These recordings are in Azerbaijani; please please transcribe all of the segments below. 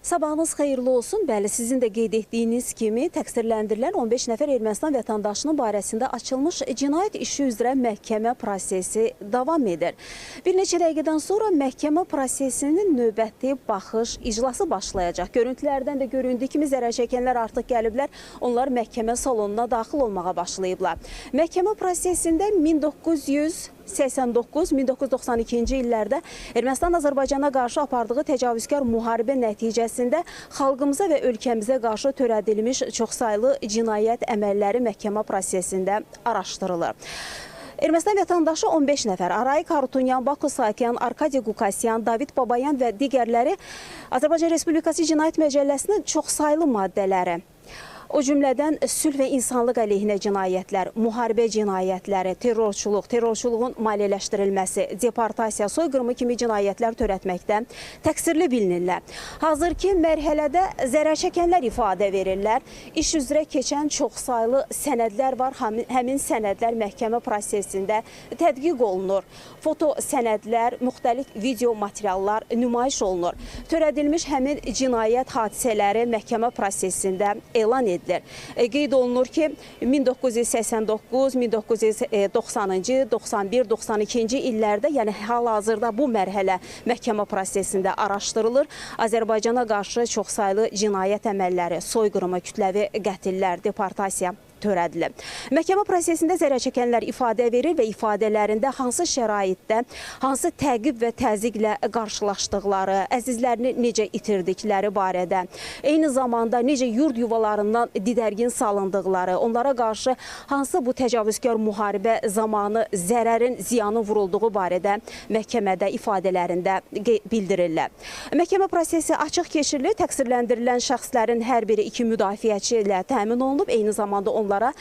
Sabahınız xeyirli olsun. Bəli, sizin də qeyd etdiyiniz kimi təqsirləndirilən 15 nəfər Ermənistan vətəndaşının barəsində açılmış cinayət işi üzrə məhkəmə prosesi davam edir. Bir neçə dəqiqədən sonra məhkəmə prosesinin növbəti baxış iclası başlayacaq. Görüntülərdən də göründüyü kimi zərər çəkənlər artıq gəliblər. Onlar məhkəmə salonuna daxil olmağa başlayıblar. Məhkəmə prosesində 1989-1992-ci illərdə Ermənistan Azərbaycana qarşı apardığı təcavüzkar müharibə nəticəsində xalqımıza və ölkəmizə qarşı törədilmiş çoxsaylı cinayət əməlləri məhkəmə prosesində araşdırılır. Ermənistan vətəndaşı 15 nəfər Arayik Harutyunyan, Bako Saakyan, Arkadi Qukasyan, David Babayan və digərləri Azərbaycan Respublikası Cinayət Məcəlləsinin çoxsaylı maddələri, o cümlədən sülh və insanlıq əleyhinə cinayətlər, müharibə cinayətləri, terrorçuluq, terrorçuluğun maliyyələşdirilməsi, deportasiya, soyqırımı kimi cinayətlər törətməkdə təqsirli bilinirlər. Hazırki mərhələdə zərər çəkənlər ifadə verirlər. İş üzrə keçən çoxsaylı sənədlər var. Həmin sənədlər məhkəmə prosesində tədqiq olunur. Foto sənədlər, müxtəlif video materiallar nümayiş olunur. Törədilmiş həmin cinayət hadisələri məhkəmə prosesində elan edilir. Qeyd olunur ki, 1989, 1990-cı, 91, 92-ci illərdə, yəni hal-hazırda bu mərhələ məhkəmə prosesində araşdırılır. Azərbaycana qarşı çoxsaylı cinayət əməlləri, soyqırımı, kütləvi qətillər, deportasiya törədilib. Məhkəmə prosesində zərər çəkənlər ifadə verir və ifadələrində hansı şəraitdə, hansı təqib və təzyiqlə qarşılaşdıqları, əzizlərini necə itirdikləri barədə, eyni zamanda necə yurd yuvalarından didərgin salındıqları, onlara qarşı hansı bu təcavüzkar müharibə zamanı zərərin, ziyanın vurulduğu barədə məhkəmədə ifadələrində bildirirlər. Məhkəmə prosesi açıq keçirilir. Təqsirləndirilən şəxslərin hər biri 2 müdafiəçi ilə təmin olunub. Eyni zamanda onlara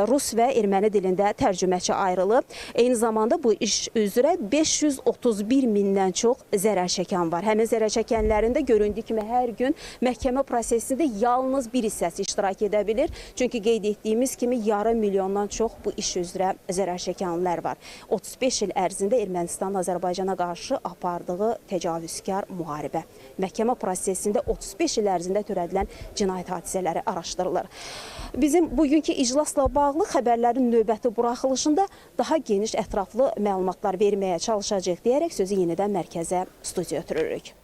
rus və erməni dilində tərcüməçi ayrılıb. Eyni zamanda bu iş üzrə 531 mindən çox zərər çəkən var. Həmin zərər çəkənlərin də göründüyü kimi hər gün məhkəmə prosesində yalnız bir hissəsi iştirak edə bilir. Çünki qeyd etdiyimiz kimi yarım milyondan çox bu iş üzrə zərər çəkənlər var. 35 il ərzində Ermənistan Azərbaycana qarşı apardığı təcavüzkar müharibə. Məhkəmə prosesində 35 il ərzində törədilən cinayət hadisələri araşdırılır. Bizim bugünkü iclasla bağlı xəbərlərin növbəti buraxılışında daha geniş, ətraflı məlumatlar verməyə çalışacağıq deyərək sözü yenidən mərkəzə, studiya ötürürük.